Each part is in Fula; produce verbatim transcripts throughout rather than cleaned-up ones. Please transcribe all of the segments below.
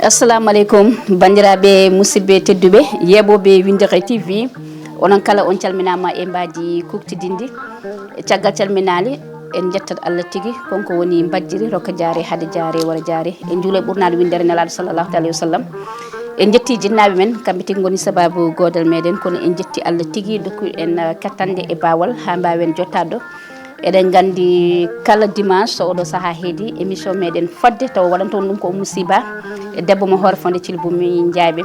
Assalamu aleykum, banndiraaɓe, musidɓe tedduɓe, yeeɓooɓe Winndere T V, onon kala on calminaama e mbaadi kuktidinndi. Caggal calminaali, en njettat Allah tigi, kanko woni mbajjiri, rokka jaare, hade jaare, wara jaare. En njuula e ɓurnaade winndere Nelaaɗo sallallahu alayhi wa sallam. En njetti jinnaaɓe men, kamɓe tigi ngoni sabaabu goodal meɗen, kono en njetti Allah tigi, dokku en, eh, kattanɗe e baawal haa mbaawen jottaade ɗo. Eɗen nganndi kala dimanche so oɗo sahaa heedi, émission meɗen fodde, tawa waɗanta on ɗum ko Ummu Siba, e debbo mo Hoore Fonde Cilbumi Njaaɓe.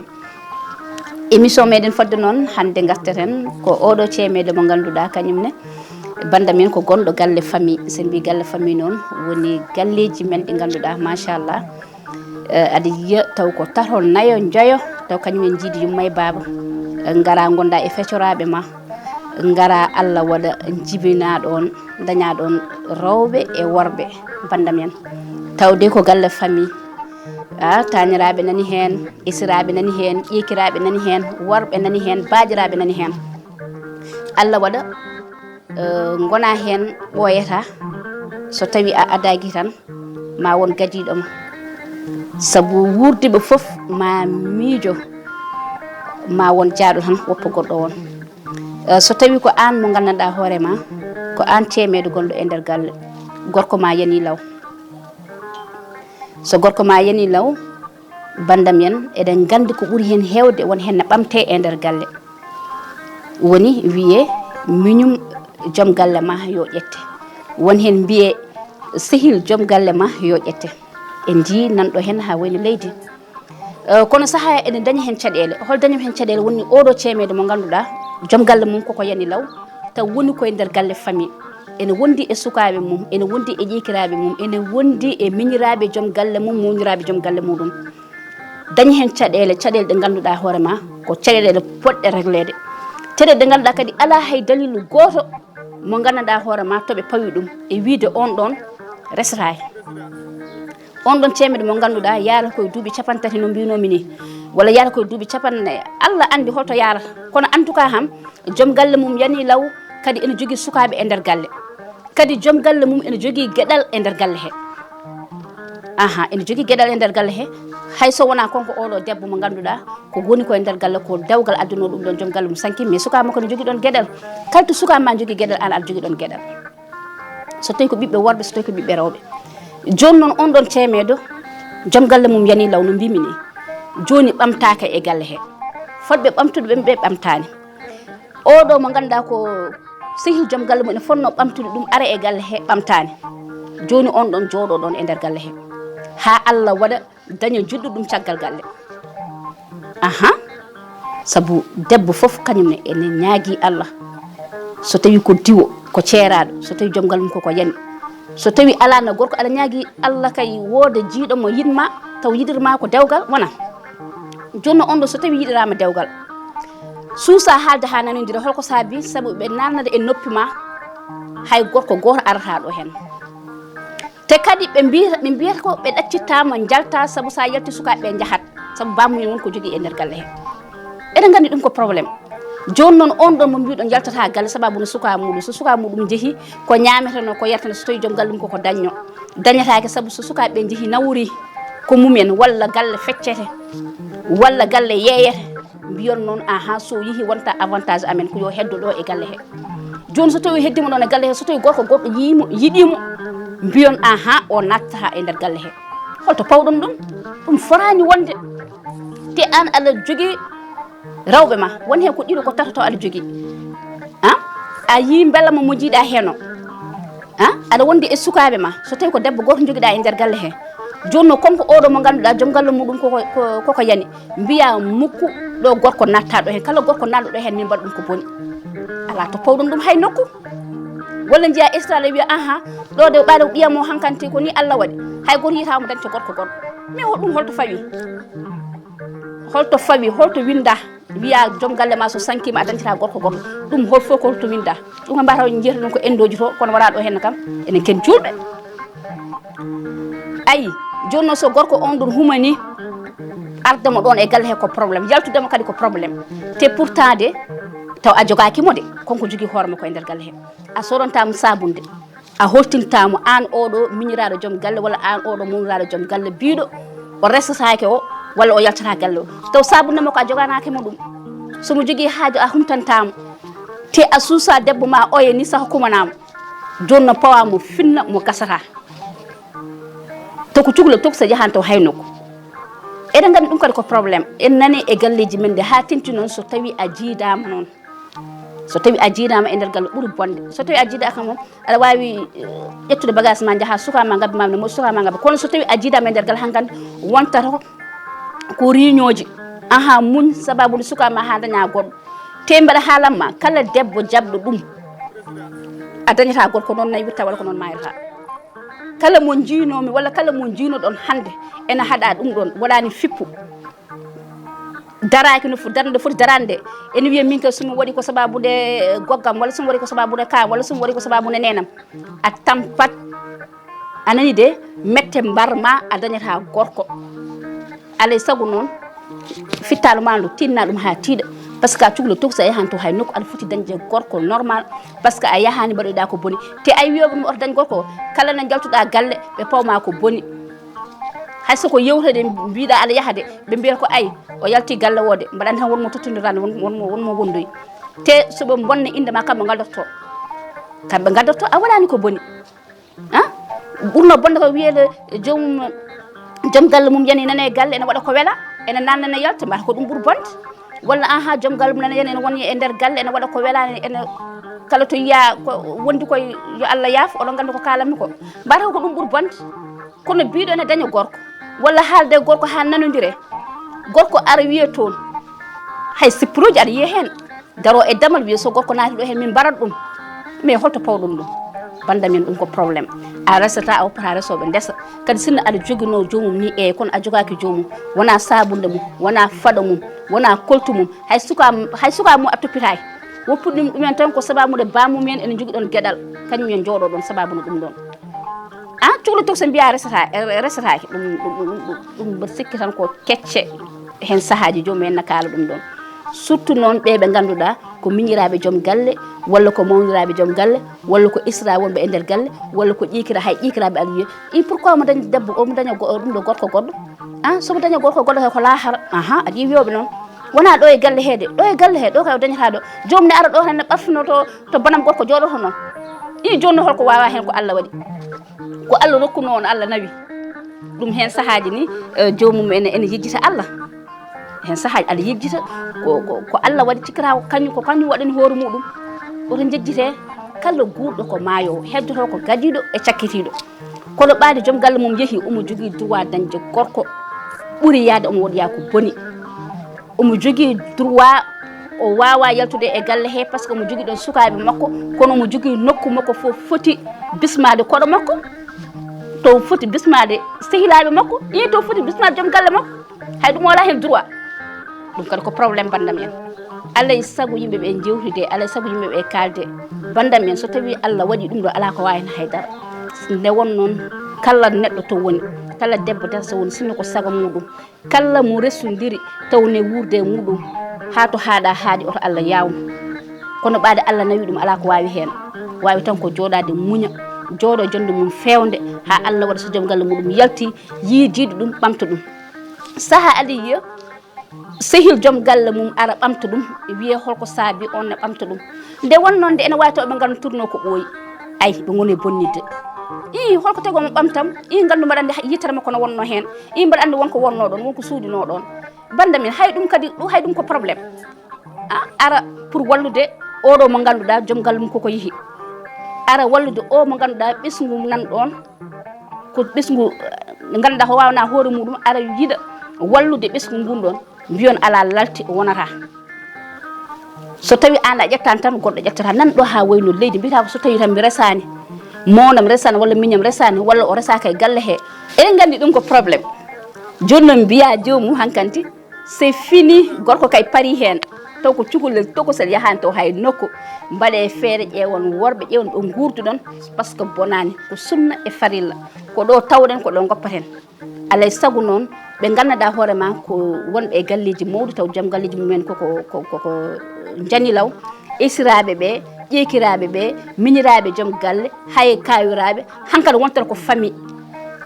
Émission meɗen fodde noon, hannde ngarteten ko oɗo ceemeedo mo ngannduɗaa kañum ne, bannda men ko gonɗo galle famille. So en mbii galle famille noon, woni galleeji men ɗi ngannduɗaa, machallah, eh, aɗa yiya taw ko tato, nayo, njoyo, taw kañum en njiidi yumma e baaba. Eh, ngara ngonda e fecoraaɓe ma, ngara Allah waɗa njibinaa ɗoon, dañaa ɗoon rewɓe e worɓe, bannda men. Tawde ko galle famille. Ah, taaniraaɓe nani heen, esiraaɓe nani heen, ƴeekiraaɓe nani heen, worɓe nani heen, baajiraaɓe nani heen. Allah waɗa, eh, ngona heen ɓooyata, so tawi a adaaki tan, ma won gadiiɗo ma. Sabu wuurdiiɓe fof ma miijo, ma won jaaɗo tan, woppa goɗɗo on. Eh, so tawi ko aan mo nganndanɗaa hoore ma, ko aan ceemeedo gonɗo e nder galle, gorko ma yani law. So gorko ma yani law, bannda men, eɗen nganndi ko ɓuri heen heewde, won heen ne ɓamtee e nder galle. Woni wiyee miñum joom galle ma yo ƴette. Won heen mbiyee sehil joom galle ma yo ƴette. En njii nanɗo heen haa wayno leydi. Eh, kono sahaa ene dañi heen caɗeele. Hol dañi heen caɗeele? Woni oɗo ceemeedo mo ngannduɗaa, joom galle mum koko yani law, taw woni koye nder galle famille. Ene wondi e sukaaɓe mum, ene wondi e ƴeekiraaɓe mum, ene wondi e miñiraaɓe joom galle mum, muñiraaɓe joom galle muɗum. Dañi heen caɗeele, caɗeele ɗe ngannduɗaa hoore ma, ko caɗeele poɗɗe régleede. Caɗeele ɗe ngannduɗaa kadi alaa hay daliilu gooto mo nganndanɗaa hoore ma to ɓe pawi ɗum e wiyde on ɗoon resataake. On ɗoon ceemeedo mo ngannduɗaa yaara koye duuɓi cappanɗe tati no mbiynoomi nii, walla yaara koye duuɓi cappanɗe nayi, Allah anndi holto yaarata. Kono en tout cas ham, joom galle mum yani law, kadi ene jogii sukaaɓe e nder galle. Kadi joom galle mum ene jogii geɗal e nder galle he. Aha, ene jogii geɗal e nder galle he. Hay so wonaa kanko oɗo debbo mo ngannduɗaa ko woni ko e nder galle ko dewgal adduno ɗum ɗoon joom galle mum sanki, mais sukaa makko ne jogii ɗoon geɗal. Kala to sukaa ma jogii geɗal, aan aɗa jogii ɗoon geɗal. So tawi ko ɓiɓɓe worɓe, so tawi ko ɓiɓɓe rewɓe. Jooni noon on ɗoon ceemeedo, joom galle mum yani law no mbimi ni. Jooni ɓamtaaka e galle he. Fodɓe ɓamtude ɓe, ɓe ɓamtaani. Oɗo mo ngannduɗaa ko sehil joom galle mum ene fotnoo ɓamtude ɗum ara e galle he ɓamtaani. Jooni on ɗoon jooɗo ɗoon e nder galle he. Haa Allah waɗa daña juɗɗo ɗum caggal galle. Aha. Sabu debbo fof kañum ne ene ñaagii Allah. So tawi ko diwo, ko ceeraaɗo, so tawi joom galle mum koko yani. So tawi alaa na gorko aɗa ñaagii Allah kay wooda jiiɗo mo yiɗ ma, taw yiɗir ma ko dewgal, wona. Jooni on ɗo so tawi yiɗiraama dewgal. Suusa haalde haa nanondira, holko saabi? Sabu ɓe naatnata e noppi ma, hay gorko gooto arata ɗo heen. Te kadi ɓe mbiyata, ɓe mbiyata ko ɓe ɗaccittaama njalta, sabu so a yalti sukaaɓe ɓe njahat, sabu baamumen won ko jogii e nder galle he. Eɗen nganndi ɗum ko problème. Jooni noon on ɗon mo mbiɗon yaltata galle sababu no sukaa muɗum. So sukaa muɗum jehi ko ñaameteno, ko yarteno, so tawi joom galle mum koko dañno, dañataake sabu so sukaaɓe ɓe njehi nawori ko mumen, walla galle feccete, walla galle yeeyete, mbiyon noon, aha, so yehi wonta avantage amen, ko yo heddo ɗo e galle he. Jooni so tawi heddima ɗon e galle he, so tawi gorko goɗɗo yiimo, yiɗimo, mbiyon, aha, o nattata e nder galle he. Holto pawɗon ɗum? Ɗum foraani wonde. Te aan aɗa jogii rewɓe ma, won heen ko ɗiɗo ko tato taw aɗa jogii. A? A yii mbela mo mojiɗa heno. A? Aɗa wondi e sukaaɓe ma, so tawi ko debbo gooto jogiɗa e nder galle he. Jooni noon, kanko oɗo mo ngannduɗaa joom galle muɗum koko, ko, koko yani, mbiya mukku ɗo gorko natta ɗo heen. Kala gorko nanɗo ɗo heen, min mbaɗa ɗum ko boni. Alaa to pawɗon ɗum hay nokku. Walla njiya extra le wiya, aha, ɗo de ɓaade ɓiyam o hankanti ko ni Allah waɗi. Hay gooto yiyata mo dañta gorko goɗɗo. Mais ho-, ɗum holto fawi? Holto fawi? Holto winda? Wiya joom galle ma so sankima a dañtata gorko goɗɗo. Ɗum hol fof ko holto winda? Ɗum ko mbata on jiyata ɗum ko endoji to, kono wona ɗo henna kam. Enen ken julɓe. Ayi, jooni noon so gorko on ɗon humani, ardemo ɗon e galle he ko problème, yaltudemo kadi ko problème. Te pourtant de, Taw a jogaaki mo de, kon ko jogii hoore makko e nder galle he. A soodanta mo saabunde, a holtinta mo aan oo ɗoo miñiraaɗo joom galle walla aan oo ɗoo mawniraaɗo joom galle biiɗo o resataake o walla o yaltata galle o. Taw saabunde makko a joganaaki mo ɗum. So mo jogii haaju a humtanta mo. Te a suusa debbo ma oye ni saka kumanaa mo. Jooni no pawa mo finna mo gasata. To ko cukalel to ko so yahan to hay nokku. Eɗen nganndi ɗum kadi ko problème. En nani e galleeji men de haa tinti noon so tawi a jiidaama noon. So tawi a jiidaama e nder galle ɓuri bonde. So tawi a jiidaaka noon, aɗa waawi, eh, ƴettude bagage ma njaha suka ma ngabbi ma ne mo suka ma ngabbi. Kono so tawi a jiidaama e nder galle hankadi wontata ko riñooji. Aha muñ sababu nde suka ma haa daña goɗɗo. Te mbaɗa haalan ma kala debbo jaɓɗo ɗum a dañata gorko noon naywirta walla ko noon mayrata. Kala mo njiinomi walla kala mo njiinoɗon hannde ena haɗa ɗum ɗon waɗani fippu. Daraaki no fo- darnde foti darande. Ene wiya min kay somi waɗi ko sababude goggam walla somi waɗi ko sababude kaam walla somi waɗi ko sababude nenam. A tampat a nani de mette mbar ma a dañata gorko. Alay sago noon fittalu ma ndu tinna ɗum ha tiiɗa. Par ce que a cukla toksa yahan to hay nokku aɗa foti dañde gorko normal. Par ce que a yahani mbaɗoyɗa ko boni. Te ay wiyoɓe mi oto dañ gorko kala no jaltuɗa galle ɓe pawma ko boni. Hay soko yewtede mbiɗa aɗa yaha de ɓe mbiyata ko ay o yalti galle o de mbaɗa andi tan wonmo tottodirande wonmo wonmo wonmo wondoyi. Te soɓe bonna indema kamɓe galdotto kamɓe galdotto a waɗani ko boni. Ah, ɓurno bonde ko wiyede joom joom galle mum yani nana e galle ene waɗa ko wela ene nanna ene yalta mbata ko ɗum ɓuri bonde. Walla aha joom galle mum nana yani ene woni e nder galle ene waɗa ko wela ene kala to yiya ko wondi koye yo Allah yaaf oɗon gandi ko kalanmi ko mbata ko ɗum ɓuri bonde. Kono biɗo ene daña gorko walla haalde gorko ha nanodire gorko ara wiya toon hay sippuruji aɗa yiya hen. Daro e damal wiya so gorko naati ɗo heen min mbarat ɗum. Mais holto pawɗon ɗum? Banda min ɗum ko problème. A resata a woppata resooɓe ndesa. Kadi sinno aɗa joginoo joomum ni eyi kono a jogaaki joomum. Wona sabunde mum, wona faɗo mum, wona koltu mum. Hay suka hay suka mum a toppitaaki. Woppude ɗum ɗumen tan ko sababude bamum en ene jogi ɗon geɗal. Kañum en jooɗo ɗon sababude ɗum ɗon. An cuklo toksa mbiya resata resataaki ɗum ɗum ɗum ɗum mboɗo sikki tan ko kecce. Heen sahaaji joomum en na kaala ɗum ɗoon. Surtout noon ɓee ɓe ngannduɗaa ko miñiraaɓe joom galle walla ko mawniraaɓe joom galle walla ko isra wonɓe e nder galle walla ko ƴiikira hay ƴiikiraaɓe aɗa wiya i pourquoi mo dañi debbo o mo daña go- ɗum ɗo gorko goɗɗo. An somo daña gorko goɗɗo kay ko lahara aha aɗa yiwi yooɓe noon. Wona ɗo e galle heede ɗo e galle he ɗo kay o dañata ɗo joom ne ara ɗo tan ne ɓarfino to to banam gorko jooɗoto noon. I jooni holko wawa heen ko allah waɗi. Ko allah rokkuno on allah nawi. Ɗum heen sahaaji ni eh, joomum ene ene yejjita allah. Heen sahaaji aɗa yejjita ko ko- ko allah waɗi cikkata ko kañum ko kañum waɗani hoore muɗum. Oto jejjite kala guurɗo ko maayowo heddoto ko gadiiɗo e cakkitiiɗo. Kono ɓaade joom galle mum yehi omo jogii droit dañde gorko ɓuri yaade omo woɗoya ko boni. Omo jogii droit o wawa yaltude e galle he par ce que omo jogii ɗon sukaaɓe makko. Kono omo jogii nokku makko fof foti bismaade koɗo makko. To foti bismaade sehilaaɓe makko i to foti bismaade joom galle makko. Hay ɗum wala heen droit. Ɗum kadi ko problème bandam en. Alay sago yimɓe ɓe jewtide alay sago yimɓe ɓe kaalde. Bandam en so tawi allah waɗi ɗum ɗo ala ko wawi hen haydara. Nde won noon kala neɗɗo to woni kala debbo tan so woni sinno ko sago muɗum. Kala mo resodiri taw ne wuurde e muɗum haa to haaɗa haaɗi oto allah yaaw mo. Kono ɓaade allah nawi ɗum alaa ko waawi heen. Waawi tan ko jooɗaade muña jooɗo e jonde mum feewnde haa allah waɗa so joom galle muɗum yalti yii jiiɗi ɗum ɓamta ɗum. Sahaa aɗa yiya sehil joom galle mum ara ɓamta ɗum wiye holko saabi on ne ɓamta ɗum. Nde won noon nde ene waawi taw ɓe nganndu tourno ko ɓooyi. Ay ɓe ngoni e bonnidde. Ii holko tago mo ɓamtam ii nganndu mbaɗa andi yitere makko no wonno heen. Ii mbaɗa andi wonko wonno ɗon wonko suudino ɗon. Banda min hay ɗum kadi ɗum hay ɗum ko problème. A ara pour wallude oɗo mo ngannduɗa joom galle mum koko yeehi. Ara wallude o mo ngannduɗa ɓesngu nan ɗon. Ko ɓesngu ngannduɗa ko wawna hoore muɗum ara yiɗa wallude ɓesngu ngun ɗon. Mbiyon ala lalti wonata. So tawi an a ƴettani tan goɗɗo ƴettata nan ɗo ha wayno leydi mbiyata ko so tawi tan mi resani. Mawnam resani walla miñam resani walla o resaka e galle he. Eɗen gandi ɗum ko problème. Joni noon mbiya jomum hankanti c'est fini. Gorko kay pari hen taw ko cukalel tokosel yahani taw hay nokku. Mbaɗe feere ƴeewon worɓe ƴeewon ɗo gurduɗon. Par ce que bonani ko sunna e farilla. Ko ɗo tawɗen ko ɗo goppaten. Alay sago noon, ɓe nganndanɗaa hoore ma ko wonɓe e galleeji mawɗi, taw joom galleeji mumen koko, ko, koko njanilaw, esiraaɓe ɓe, ƴeekiraaɓe ɓe, miñiraaɓe joom galle, hay kaawiraaɓe, hankadi wontata ko famille.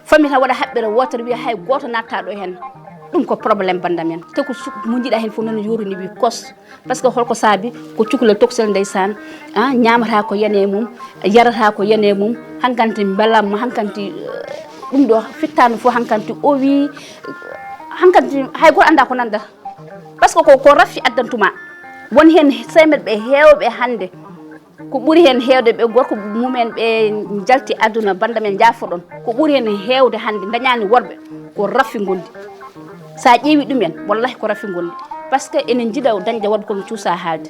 Famille tan waɗa haɓɓere wootere, wiya hay gooto natta ɗo heen. Ɗum ko problème bannda men. Te ko su-, mo njiɗa heen fof noon yorini wi kos. Parce que holko saabi? Ko cukalel tokosel ndeysaan, ah, ñaamata ko yene mum, yarata ko yene mum, hankanti mbelamma, hankanti, eh, ɗum ɗo fittaandu fof hankanti o wi, hankanti hay gooto annda ko nanda. Parce que ko, ko raffi addantuma. Won heen seemed ɓe heewɓe hannde. Ko ɓuri heen heewde ɓe gorko mumen ɓe njalti aduna bannda men njaafoɗon. Ko ɓuri heen heewde hannde dañaani worɓe ko raffi ngondi. Sa ƴeewi ɗumen, wallahi ko raffi ngondi. Parce que ene njiɗa dañde worɓe kono cuusa haalde.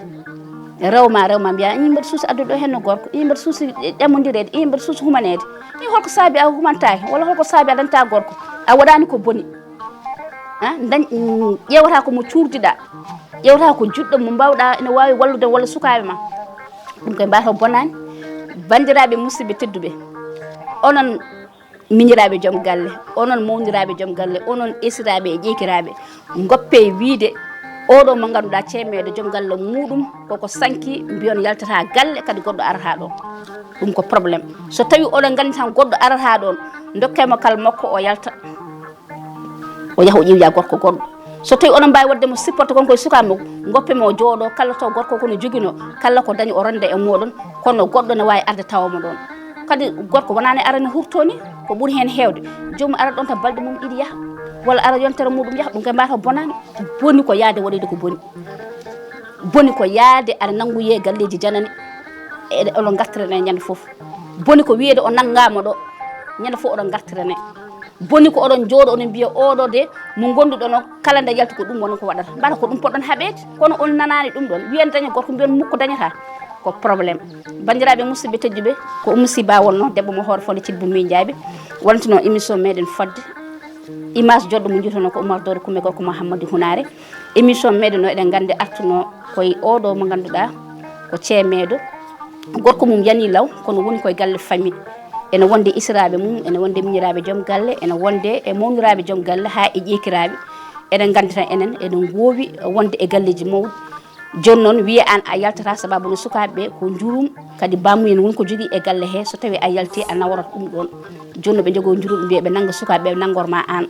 Rewma, rewma mbiya, "Ii, mbeɗa suusi addude ɗo heen no gorko. Ii, mbeɗa suusi ƴammondireede. Ii, mbeɗa suusi humaneede." Ii, holko saabi a humantaaki? Walla holko saabi a dañta gorko? A waɗaani ko boni. Ah, dañ, mm, ƴeewata ko mo cuurdiɗa. Ƴeewata ko juɗɗo mo mbawɗa ene waawi wallude walla sukaaɓe ma. Ɗum koye mbaato bonaani. Banndiraaɓe musidɓe tedduɓe, onon miñiraaɓe joom galle, onon mawniraaɓe joom galle, onon esiraaɓe e ƴeekiraaɓe, ngoppe wiide oɗo mo ngannduɗaa ceemeedo joom galle muɗum koko sanki, mbiyon yaltata galle, kadi goɗɗo arata ɗo. Ɗum ko problème. So tawi oɗon nganndi tan goɗɗo arata ɗon, dokke mo kal makko o yalta. O yaha o ƴeewoya gorko goɗɗo. So tawi oɗon mbaawi waɗde mo supporté kon koye sukaaɓe mo, ngoppe mo o jooɗo, kala to gorko kono joginoo, kala ko dañi o renda e mooɗon, kono goɗɗo ne waawi arde tawa mo ɗon. Kadi gorko wonaani arani hurtoo ni, ko ɓuri heen heewde, joomum ara ɗon tan balɗe mum ɗiɗi yaha, walla ara yontere muɗum yaha, ɗum kay mbaata bonaani. Boni ko yahde waɗoyde ko boni. Boni ko yahde aɗa nanngoyee galleeji janani, eɗe, oɗon ngartirane ñande fof. Boni ko wiyeede o nanngaama ɗo, ñande fof oɗon ngartirane. Boni ko oɗon njooɗo, oɗon mbiya, "Oɗo de, mo ngonduɗon o, kala nde yalti ko ɗum woni ko waɗata." Mbaɗa ko ɗum poɗɗon haɓeede, kono on nanaani ɗum ɗon. Wiyen daña gorko, mbiyon mukko dañata. Ko problème. Banndiraaɓe musidɓe tedduɓe, ko Oumou Sy Ba wonno, debbo mo Hoore Fonde Thilbou Mbiye Ndiaby. Wontuno émission meɗen fodde. Image joɗɗo mo njutono ko Oumar Doro Koumé, gorko Mouhamadou Hunare. Émission meɗen o, eɗen nganndi artuno koye oɗo mo ngannduɗaa ko ceemeedo. Gorko mum yani law, kono woni koye galle famille. Ene wonde esiraaɓe mum, ene wonde miñiraaɓe joom galle, ene wonde e mawniraaɓe joom galle, haa e ƴeekiraaɓe. Eɗen nganndi tan enen, eɗen ngoowi wonde e galleeji mawɗi. Jooni noon, wiye aan a yaltata, sababu no sukaaɓe ɓe ko njurum, kadi bammumen won ko jogii e galle he, so tawi a yalti, a naworat ɗum ɗoon. Jooni no ɓe njogoo njurum, ɓe mbiya ɓe nannga sukaaɓe ɓe, nanngor ma aan.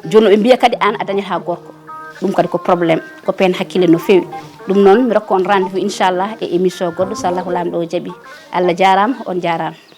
Jooni no ɓe mbiya kadi aan a dañata gorko. Ɗum kadi ko problème, ko peen hakkille no feewi. Ɗum noon, mi rokka on rendez-vous, inchallah, e émission goɗɗo, so Allahu Laamɗo o jaɓi. Allah jaaraama, on jaaraama.